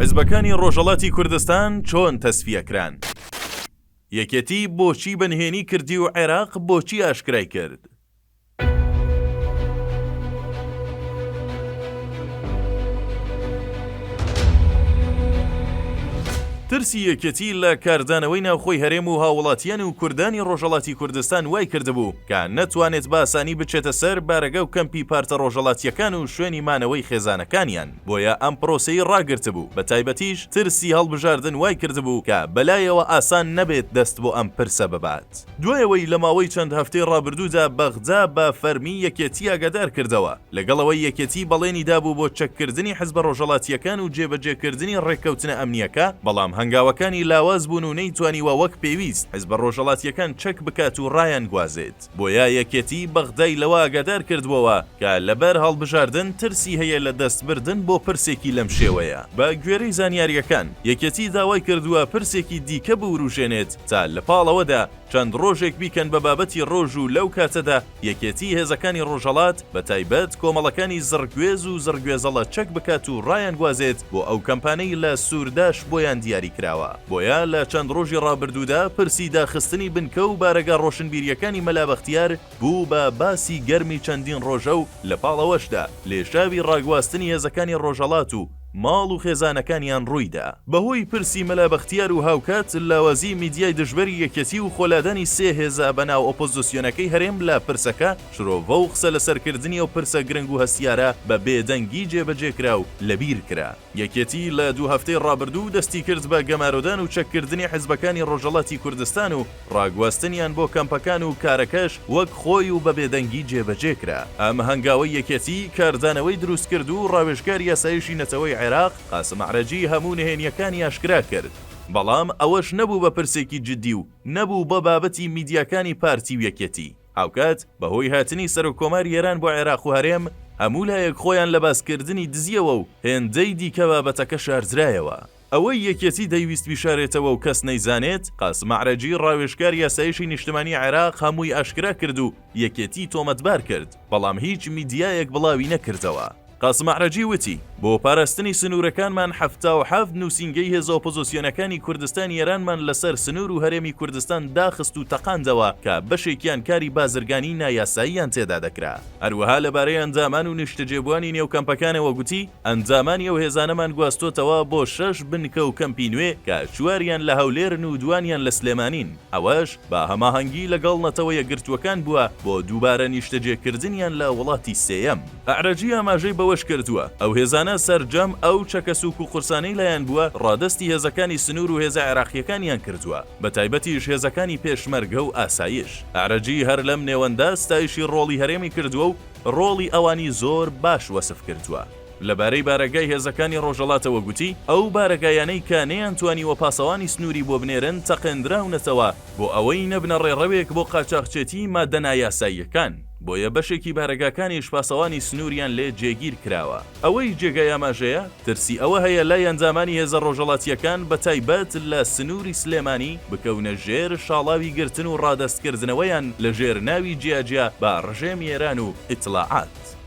حزبەکانی ڕۆژهەڵاتی کوردستان چۆن تەسفیە کران؟ یەکێتی بۆچی بە نهێنی کردی و عێراق بۆچی ئاشکرای کرد؟ ترسی یەکێتی لە کاردانەوەی ناوخۆی هەرێم و هاووڵاتیان و کوردانی ڕۆژهەڵاتی کوردستان وای کردبوو کە نەتوانێت بە ئاسانی بچێتە سەر بارەگا و کەمپی پارتە ڕۆژهەڵاتییەکان و شوێنی مانەوەی خێزانەکانیان، بۆیە ئەم پرۆسەی ڕاگرتبوو، بە تایبەتیش ترسی هەڵبژاردن وای کردبوو کە بەلایەوە ئاسان نەبێت دەست بۆ ئەم پرسە ببات. دوای ئەوەی لە ماوەی چەند هەفتەی ڕابردوودا بەغدا بە فەرمی یەکێتی ئاگادار کردەوە، لەگەڵ ئەوەی یەکێتی بەڵێنی دابوو بۆ چەککردنی حزبە ڕۆژهەڵاتییەکان و جێبەجێکردنی ڕێککەوتنە ئەمنییەکە، بەڵام هەنگاوەکانی لاواز بوون و نەیتوانیوە وەک پێویست حزبە ڕۆژهەڵاتییەکان چەک بکات و ڕایانگوازێت. بۆیە یەکێتی بەغدای لەوە ئاگادار کردبۆوە کە لەبەر هەڵبژاردن ترسی هەیە لە دەستبردن بۆ پرسێکی لەم شێوەیە. بە گوێرەی زانیارییەکان، یەکێتی داوای کردووە پرسێکی دیکە بوروژێنێت تا لە پاڵ ئەوەدا چەند ڕۆژێک بیکەن بە بابەتی ڕۆژ و لەو کاتەدا یەکێتی هێزەکانی ڕۆژهەڵات بە تایبەت کۆمەڵەکانی زڕگوێز و زڕگوێزەڵە چەک بکات و ڕایانگوازێت بۆ ئەو کەمپانەی لە سورداش بۆیان دیاری کراوە. بۆیە لە چەند ڕۆژی ڕابردوودا پرسی داخستنی بنکە و بارەگا ڕۆشنبیرییەکانی مەلا بەختیار بوو بە باسی گەرمی چەندین ڕۆژە و لە پاڵ ئەوەشدا لێشاوی ڕاگواستنی هێزەکانی ڕۆژهەڵات و ماڵ و خێزانەکانیان ڕوویدا. بەهۆی پرسی مەلا بەختیار و هاوکات لاوازی میدیای دژبەری یەکێتی و خۆلادانی سێ هێزە بەناو ئۆپۆزسیۆنەکەی هەرێم لە پرسەکە، شرۆڤە و قسە لەسەرکردنی ئەو پرسە گرنگ و هەستیارە بە بێدەنگی جێبەجێکرا و لەبیرکرا. یەکێتی لە دوو هەفتەی ڕابردوو دەستی کرد بە گەمارۆدان و چەککردنی حزبەکانی ڕۆژهەڵاتی کوردستان و ڕاگواستنیان بۆ کەمپەکان و کارەکەش وەک خۆی و بە بێدەنگی جێبەجێ کرا. ئەم هەنگاوەی یەکێتی کاردانەوەی دروست کرد و ڕاوێژکاری ئاسایشی نەتەوەی عێراق قاسم ئەعرەجی هەموو نهێنییەکانی ئاشکرا کرد. بەڵام ئەوەش نەبوو بە پرسێکی جدی و نەبوو بە بابەتی میدیاکانی پارتی و یەکێتی. هاوکات بەهۆی هاتنی سەرۆککۆماری ئێران بۆ عێراق و هەرێم، هەموو لایەک خۆیان لە باسکردنی دزییەوە و هێندەی دیکە بابەتەکە شاردرایەوە. ئەوەی یەکێتی دەیویست بیشارێتەوە و کەس نەیزانێت، قاسم ئەعرەجی ڕاوێژکاری ئاسایشی نیشتمانی عێراق هەمووی ئاشکرا کرد و یەکێتی تۆمەتبار کرد، بەڵام هیچ میدیایەک بڵاوی نەکردەوە. قاسم ئەعرەجی وتی، بۆ پاراستنی سنوورەکانمان 77 نووسینگەی هێزە ئۆپۆزۆسیۆنەکانی کوردستانی ئێرانمان لەسەر سنوور و هەرێمی کوردستان داخست و تەقاندەوە کە بەشێکیان کاری بازرگانی نایاساییان تێدا دەکرا. هەروەها لەبارەی ئەندامان و نیشتەجێبووانی نێو کەمپەکانەوە گوتی، ئەندامانی ئەو هێزانەمان گواستۆتەوە بۆ شەش بنکە و کەمپی نوێ کە چواریان لە هەولێرن و دوانیان لە سلێمانین، ئەوەش بە هەماهەنگی لەگەڵ نەتەوە یەکگرتووەکان بووە بۆ دووبارە نیشتەجێکردنیان لە وڵاتی سێیەم. ئەعرەجی ئاماژەی بەوەشکردووە، ئەو هێزانە سەرجەم ئەو چەکە سووک و قورسانەی لایان بووە ڕادەستی هێزەکانی سنوور و هێزە عێراقییەکانیان کردووە، بەتایبەتیش هێزەکانی پێشمەرگە و ئاسایش. ئەعرەجی هەر لەم نێوەندە ستایشی ڕۆڵی هەرێمی کردووە و ڕۆڵی ئەوانی زۆر باش وەسف کردووە. لەبارەی بارەگای هێزەکانی ڕۆژهەڵاتەوە گوتی، ئەو بارەگایانەی کە نەیانتوانیوە پاسەوانی سنووری بۆ بنێرن تەقێندراونەتەوە بۆ ئەوەی نەبنە ڕێڕەوێک بۆ قاچاخچێتی ماددە نایاساییەکان، بۆیە بەشێکی بارەگاکانیش پاسەوانی سنووریان لێ جێگیر کراوە. ئەوەی جێگای ئاماژەیە، ترسی ئەوە هەیە لای ئەندامانی هێزە ڕۆژهەڵاتییەکان بە تایبەت لە سنووری سلێمانی بکەونە ژێر شاڵاوی گرتن و ڕادەستکردنەوەیان لە ژێر ناوی جیاجیا بە ڕژێمی ئێران و ئیتڵاعات.